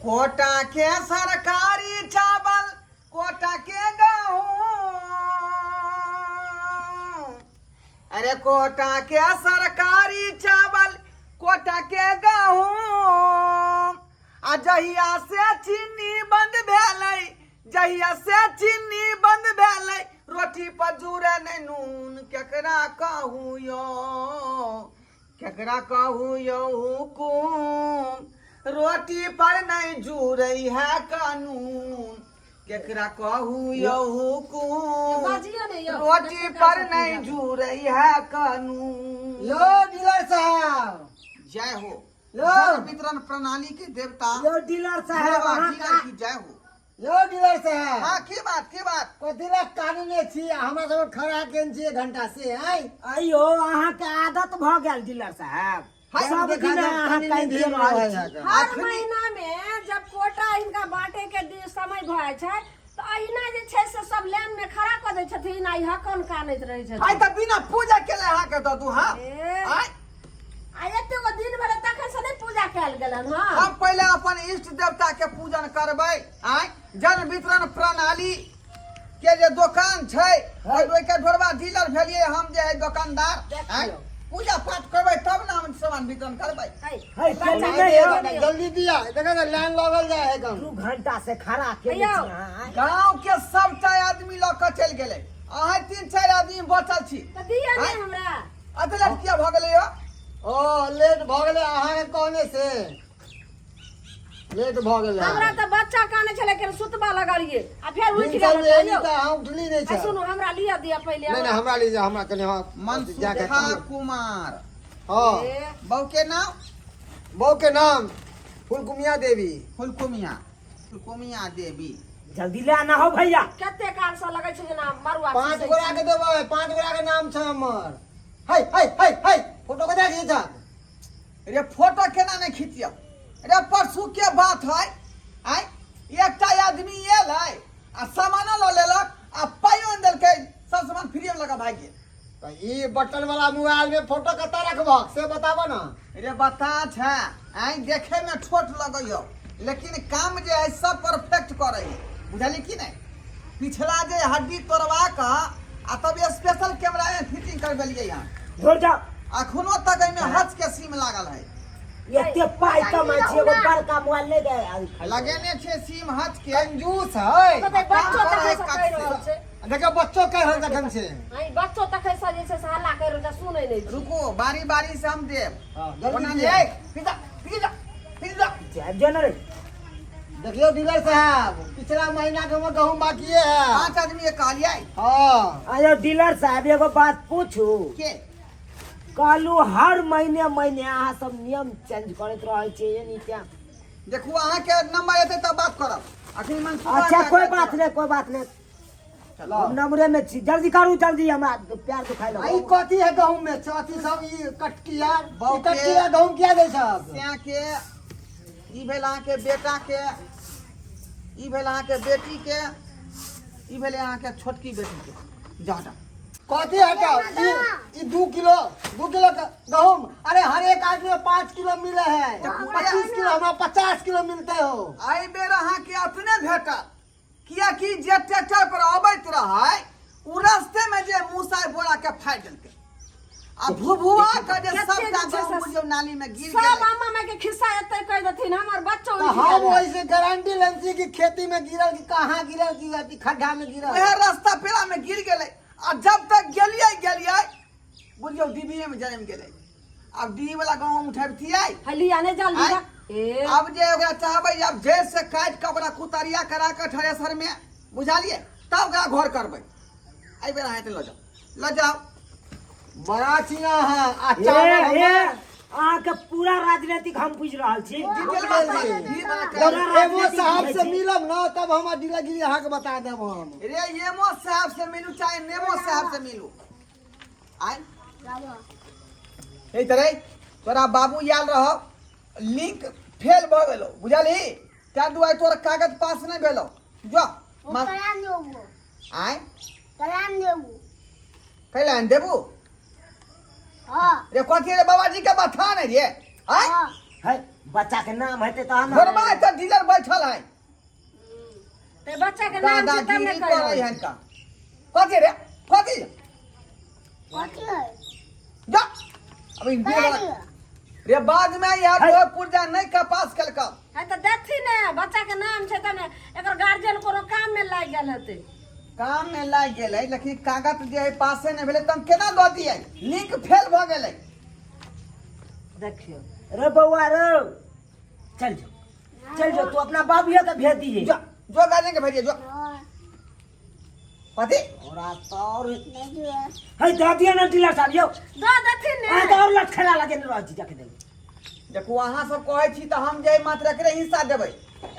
Quota के सरकारी चावल, कोटा के गहूँ, अरे कोटा के सरकारी चावल, कोटा के गहूँ, आ जहिया से चीनी बंद भेलै, जहिया से चीनी बंद भेलै, रोटी पर जुड़े नहि नून। केकरा कहू यौ, केकरा कहू यौ हुकुम, रोटी पर नहि जुड़ै है कानून। केकरा कहू यौ हुकुम, बाजियो ने यौ। रोटी पर नहि जुड़ै है कानून। यो डीलर साहब। जय हो। यौ। जन वितरण प्रणाली के देवता यौ डीलर साहब, भोला अहाँ डीलर की जय हो। यौ डीलर साहब। हाँ, की बात, की बात? कथी लए कानूने छी आ हमरा सब खड़ा केने छी एक घंटा से आय? अयो, अहाँके आदत भऽ गेल डीलर साहब। हाय, सब देखा दिन जाए, अहाँ कनी कानि नहि रहल रहल छी। है। हर अखनी- महीना में जब कोटा हिनका बांटे के समय भऽ जाइ छै तऽ अहिना जे छै से सब लाइन में खड़ा कऽ दै छथिन आ ई हकन कानैत रहै छथिन। आइ तऽ बिना पूजा केले अहाँके दऽ दू। हाँ। ए। आइ आ एते गो दिन भेलै तखन से नहि पूजा कयल गेलनि हँ। हम पहिले अपन इष्ट देवता के पूजन करबै। आइ जन वितरण प्रणाली के जे दोकान छै, ओहि के ढोरबा डीलर भेलियै हम जे है दोकानदार। देखियौ। आइ पूजा पाठ करबै तब ने हम सामान वितरण करबै। है, है, बच्चा जल्दी के नहीं दियौ। हो। जल्दी दिया, देखा ने लाइन लगल जाए है कम। 2 घंटा से खड़ा केने यौ। छी अहाँ। गांव के सबटा आदमी लऽ कऽ चलि गेलै, अहाँ तीन चारि आदमी बचल छी। तऽ दिअ ने आँय? हमरा। अते लड़किया भऽ गेलै यौ। ओ लेट भऽ गेलै, अहाँके कहने से लेट भऽ गेलै। हमरा तऽ बच्चा कानै छलै के सुतबा लगलियै आ फेर उठि भिनसर गेल। मे एली यौ। तऽ अहाँ उठली नहि आ छै। सुनू, हमरा लिअ दिअ पहिले। नहि नहि, हमरा लीजिए, हमरा कनि, हाँ, जाके। मनसुखा कुमार। हाँ। ए, बहू के नाम? बहू के नाम फुलकुमिया देवी। फुलकुमिया, फुलकुमिया देवी। जल्दी ले आना हो भैया। कते काल से लगै छै जेना मरुआ पांच खसै गोरा छै। के देबै, पांच गोरा के नाम छै हमर। है है है है, फोटो कतऽ खींचब? रे, फोटो केना नहि खींचियौ रे? परसू के बात है, आय एकटा आदमी एलै आ सामानो लऽ लेलक आ पाइयो नहि देलकै, सब सामान फ्रीमे लऽ कऽ भागि गेल। तऽ ई बटन वाला मोबाइल में फोटो कतऽ रखबह से बताबऽ ने। रे बता छै, आइ देखे में छोट लगै हौ, लेकिन काम जे है सब परफेक्ट करै है, बुझली कि नहि? पिछला जे हड्डी तोड़वा कऽ आ तब स्पेशल कैमरा में फिटिंग करबेलियै हँ। धुर जाओ। अखनो तक एहिमे हच के सीम लागल है। एते पाइ कमाइ छी, एगो बड़का मोबाइल नहि दे। लगेने छै सीम हच के। कंजूस है। कहतै बच्चो काम तखन करै से कट कहि से। रहल छै। देखियौ, बच्चो कहि रहल तखन से। हँ, बच्चो तखन से जे छै से हल्ला करि रहल छै, सुनै नहि छी। रुको, बारी बारी से हम देब। हाँ, जल्दी ओना दिअ। नहीं, पिज्जा पिज्जा पिज्जा। जायब जे ने रे। देखियौ डीलर साहब, पिछला महीना के हमर गहूम बाकिए है। पांच आदमी के कहलियै। हाँ। अयो डीलर साहब, एगो बात पूछू? के? कहलू, हर महीने महीने अहाँ सब नियम चेंज करैत रहै छियै, ये नीचा। देखू, अहाँके नंबर एतै तब बात करब, अखनी मनसूबा। अच्छा, कोई बात नहीं, कोई बात नहीं, हम नंबरे में छी। जल्दी करू जल्दी, हमरा प्यार दुखाइ आ ई लगल। कथी है गहूम में अथी सब, ई कटकिया? बौके। ई कटकिया गहूम किया दै छहक? श्या के ई भेल अहाँके बेटा के, ई भेल अहाँके बेटी के, ई भेलै अहाँके छोटकी बेटी के। जा हटा। कथी हटाओ? ई ई 2 किलो, 2 किलो के गहूम। अरे, हर एक आदमी में 5 किलो मिले है, 25 किलो, हमरा 50 किलो मिलते हो। एहि बेर अहाँके अपने भेटत, कियाकि जे ट्रैक्टर पर अबैत रहै ओ रास्ते में जे मूसा बोरा के फाड़ि देलकै आ भुभुआ के जे कते सबटा जे छै गहूम से- बुझियौ नाली में गिर सब गेलै। अम्मा माय के खिस्सा एते कहि देथिन, हमर बच्चो तो उठि हम गेल। वैसे गारंटी लेन छी कि खेती में गिरल कि कहाँ गिरल, कि अथी खड्डा में गिरल। वएह रास्ता पेड़ा में गिर गेलै आ जब तक गेलियै गेलियै, बुझियौ डिबिए में जनमि गेलै। आब डिबी वाला गहूम उठबितियै? हलिया नहि जल्दी आँय? जा। ए। आब जे ओकरा चाहबै, आब जड़ि से काटि कऽ ओकरा कुतरिया करा कऽ थ्रेसर में, बुझलियै, तब ओकरा घर करबै। एहि बेर अहाँ एते लऽ जाउ, लऽ जाउ। बड़ा चीना है आ ए चावल ए हमर। अहाँके पूरा राजनीतिक हम बुझि रहल छी। डिटेल बात ई वाला जब कहि। पूरा एमओ राजनीतिक साहब बुझै से छी। मिलब ना तब हमर डीलरगिरी अहाँके बता देब हम। रे, एमओ साहब से मिलू चाहे नेमो साहब से मिलू। आय हे तरे, तोरा बाबू आयल रह, लिंक फेल भऽ गेलो, बुझलही? ताहि दुआरे तोरा कागज पास नहि भेलो। जो आय। कैला आनि देबू रे? कथी रे, बाबाजी के बथान है रे? आय। है, बच्चा के नाम हेतै तहन ने। घरमा तऽ डीलर बैठल है। तऽ बच्चा के नाम छै तब ने दादागिरी करै कहियो। है का कथी रे कथी? कथी है? जा अभी कथी? रे बाद में यार है। तो पुर्जा नहीं का पास कलका। है तऽ देखथिन ने बच्चा के नाम छै तब ने, एकर गार्जियन कोनो काम में लागि गेल हेतै। काम में लागि गेलै लेकिन कागज जे है पासे नहि भेलै तऽ हम केना दऽ दियै? लिंक फेल भऽ गेलै। देखियौ रे बौआ रे, चल जो चल जो, तू अपना बाबूए के भेज दिए। जो जो गार्जियन के भेजिए जो। हाँ, कथी? और तो और भेजिए। है दऽ दिअ ने डीलर साहब यौ। दऽ देथिन अहाँ ने। तऽ और लटखेला लगेने रहै छी जाके देबै। देखू अहाँ सब कहै छी तऽ हम जे मात्र एकरे हिस्सा देबै,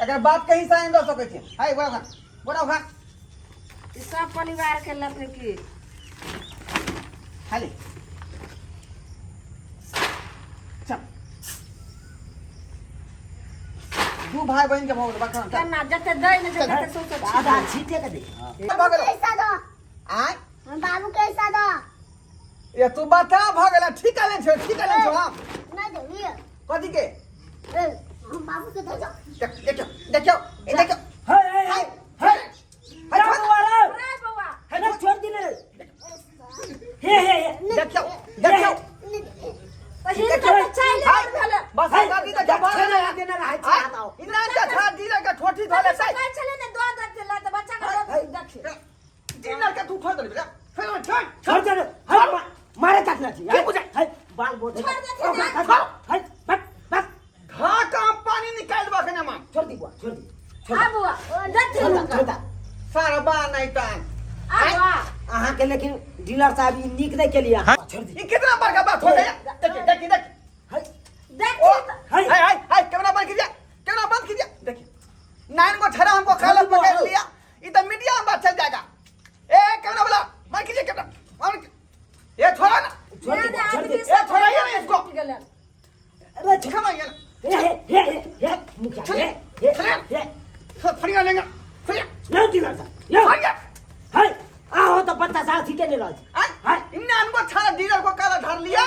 एकर बाप के हिस्सा नहि दऽ सकै छी। है बोला खा बोला खा। ई सब परिवार के लेतै की? खाली चल दू भाई बहन के भऽ गेल बखन। केना जते दै ने छै तते सौंसे आधा छीटे के दे। भऽ गेल। पैसा दो। आय हम बाबू के पैसा दो। ये तू बता भऽ गेल, ठीक आले छौ, ठीक आले छौ। हम नहीं देबी। कथी के? ए, हम बाबू के दे दो। देख देखियो देखियो ए देखियो। है है है है है, जा बौआ रे। रे बौआ। है ना, छोड़ दी ने। हे हे हे देखियो देखियो। तऽ हिनकर तऽ चाइले हाय, नहि भेलै। बस है, दादी तऽ भऽ खेला गेलै। लगेने रहै छै, आय, आगाँ। इना के था डीलर के ठोठी धऽ लेतै। कहै छलै ने दऽ देथिन तऽ बच्चा के दऽ देथिन, देखियौ। डीलर के तू ठोक देलही बेटा। फेर छोड़। छोड़ दे रे। है, मारे तक ना छी। की बुझाइ? है, बाल बोझ। छोड़ देथिन ने। है, बस बस। घा का हम पानी निकाल देबा खने मां। छोड़ दी बुआ, छोड़ दी। छोड़ आ दे। बौआ देखथिन छोड़ दे, हुनकर। छोड़ दे। सरबा नहीं तान। आ बौआ। अहाँ के लेकिन डीलर साहब ई नीक नहीं केलिए अहाँ। छोड़ दी। ये कितना बड़का बात हो गया? देखिए देखिए देखिए। है, ओ देखथिन तऽ। है। हाय हाय हाय, कैमरा बंद कीजिए, कैमरा बंद कीजिए। देखिए नाइन को ठहरा हमको खाला छोड़ दी बुआ, पकड़ लिया, इधर मीडिया में बात चल जाएगा। ए कैमरा वाला बंद कीजिए कैमरा, बंद ये छोड़ा ना। छोड़ दी बुआ, छोड़ दी। ए छोड़ा ये ना इसको। अरे छोड़। क्षमा ये ना। हे हे हे हे मुखिया, हे हे हे। फड़िया लेंगे फड़िया। यौ डीलर साहब यौ। फड़िया। है, आहो तो बच्चा साहब ठीके नहीं रहल छै। आय, इन्ने अनको छाड़ा डीलर को काला धर लिया,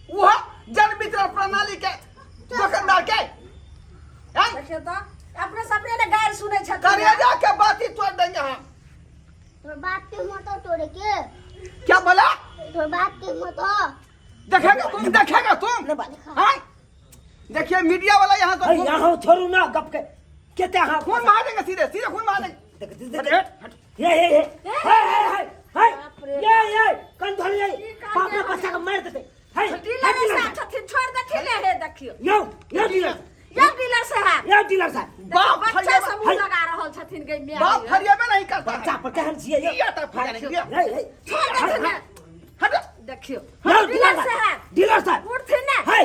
वह जन वितरण प्रणाली के दुकानदार के आय, देखियौ तऽ अपने से अपने ने गारि सुनै छथिन। करेजा के बाती तोड़ देंगे हम। तोर बाप के मत तोड़े के। क्या बोला? तोर बाप के मत। देखेगा तुम, देखेगा तुम। नहीं बात। आय, देखिए मीडिया वाला यहाँ तो है, खून यहाँ छोड़ू ना गप के केते अहाँ खून बहा देंगे, सीधे सीधे खून बहा देंगे। देख देख देख। हट, हट, हट। हे हे हे हे हे हे बाप रे। ये ये कन धर ये की काज बाप रे है? बच्चा के मार देते। है डीलर है डीलर साहब साहब। छथिन, छोड़ देथिन ने। हे देखियौ। यौ यौ डीलर। यौ डीलर साहब। यौ डीलर साहब। बाप बच्चा फरियाबा- सब मुँह लगा रहल छथिन गै माय। बाप फरियाबे नहीं करता है। बच्चा पर केहन छियै यौ? ये तो फरिया नहीं किया। हे हे छोड़ देथिन ने। हट। देखियौ। यौ डीलर डीलर साहब। साहब, डीलर साहब उठथिन ने। है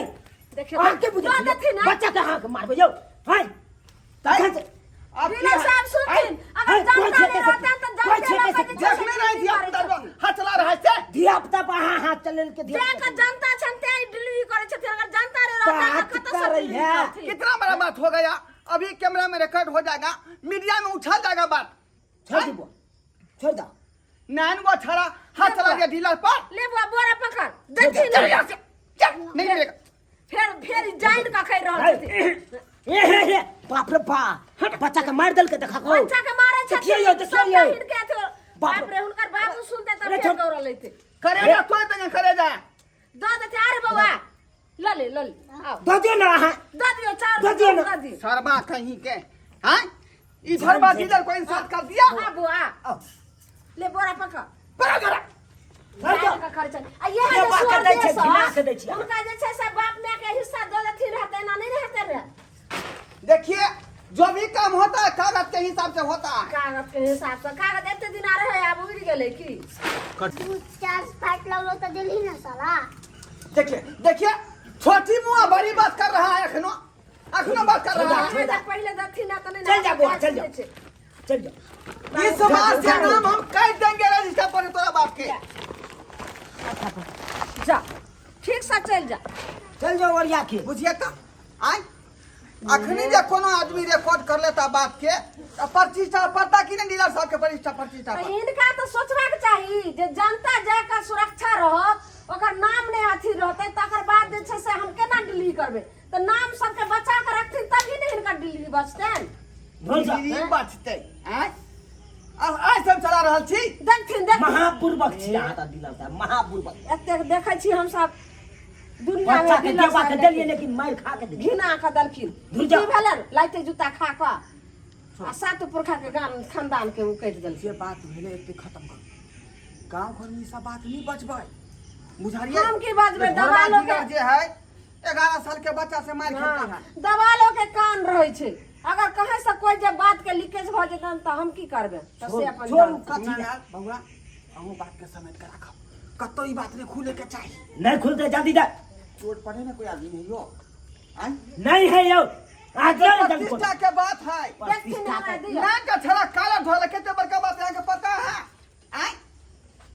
देखियौ अहाँ के बुझै दऽ छियै? देथिन ने। बच्चा के अहाँ के मारबै यौ? है तखन से अब डीलर क्या? साहब सुनथिन, अगर है, कोइ जनता छेकै नहि रहतनि तऽ कोइ जनते छेकै लऽ कऽ जे छै देख से नहीं रही थी डिलीवरी आप करै उधर छथिन। हाथ चला रहा है से। धिया पुता पर अहाँ हाथ चलेल के धिया जाके जनता छनि तें ई डिलीवरी करै छथिन, अगर जनता नहि रहतनि तऽ तऽ कतऽ सँ करै डिलीवरी है। करथिन? कितना बड़ा बात हो गया, अभी कैमरा में रिकॉर्ड हो जाएगा, मीडिया में उछल जाएगा बात। छोड़ दी बुआ, छोड़ दो। नाइन को छड़ा हाथ चला गया डीलर पर। ले बुआ बोरा पकड़ देखी चल ने। यहाँ से, चल, नहीं मिलेगा। फेर फेर जानि कऽ कहि रहल छथिन। हे हे हे बाप रे बाप, बच्चा के मार देलकै देखा को। बच्चा के मारै देखियौ छथिन यौ, देखियौ सब यौ। हिनके अथी। बाप बाप रे, हुनकर बाबू सुनते तऽ अरे फेर छोड़। दौड़ल अयतै। करेजा तोड़ देंगे करेजा। दऽ देतै। अरे बौआ लऽ ले लऽ ले, आउ। दऽ दियौ ने अहाँ। दऽ दियौ चाउर। दऽ दियौ ने। दऽ दियौ। सरबा कहीं के हैं, इधर बा डीलर को इंसाफ कर दिया। आ बौआ आउ। ले बोरा पकड़। बड़ा जरा। छोड़ दो। जानि कऽ करै छथिन। आ इएह ये जे बात कर दै छै, स्वर्गे घिना सँ के दै छै। हुनका जे छै से बाप माय के हिस्सा दऽ देथिन रहै तऽ एना नहि ने हेतै रहै। देखिए जो भी काम होता है कागज के हिसाब से होता है। कागज के हिसाब से कागज एते दिना रहै, आब उड़ि गेलै की? तू चार फाट लगलो तो दिलही ना साला। देखिए देखिए छोटी मुँह बड़ी बात कर रहा है, अखनो अखनो बात कर रहा है। अहाँ जे पहिले देथिन ने तऽ नहि ने। चल जा बौआ, चल जा। चल जा। इस समाज के नाम हम कह देंगे रजिस्टर पर तोरा बाप के। जा ठीक से चलि जा। चल जाओ ओरिया के। बुझिए तो आय अखनी जे कोनो आदमी रिकॉर्ड कर लेता बात के त प्रतिष्ठा पता की नहीं डीलर साहब के प्रतिष्ठा प्रतिष्ठा तऽ पर। हिनका तऽ सोचबाक चाही जे जनता जाके सुरक्षा रहत, ओकर नाम नहि अथी रहतै, तकर बाद जे छै से हम केना डिलीवरी करबै? तऽ नाम सबके बचा के रखथिन तभी ने हिनकर डिलीवरी बचतनि। धुर जा। डिलीवरी बचतै। आँय, आइ से हम चला रहल छी। देखथिन देखथिन। महापूर्वक छी अहाँ तऽ डीलर साहब, महापूर्वक। एतेक देखै छी हमसब दुनिया बच्चा में के डीलर देबा के साहब देलियै लेकिन मारि खा के देलियै। घिना कऽ देलखिन। धुर जा। की भेलनि लाइते जूता खा कऽ आ सात पुरखा के गान खानदान के उकटि देलखिन। जे बात भेलै एते खत्म करू, गांव घर में ई सब बात नहीं बचबै, बुझलियै? हम की बजबै? जे दवा घोड़ा लोके- डीलर जे है 11 साल के बच्चा से मार खेलते हाँ, हैं। दवालो के कान रहै छै, अगर कहीं से कोई जे बात के लीकेज भऽ जेतनि तऽ हम की करबै? तऽ से अपन छोड़ू, जान। कथी ना, ना, बउआ, अहूँ बात के समेट के राखब, कतौ ई बात नहीं खुले के चाही। नहीं खुलते, जल्दी जा। चोट पड़े ना कोई आदमी नहीं हो। आय? नहीं है यौ, आज जाओ जल्दी। प्रतिष्ठा के बात है। देखथिन हमरा दिअ। ना के छड़ा काला ढोल केते बड़का बात है के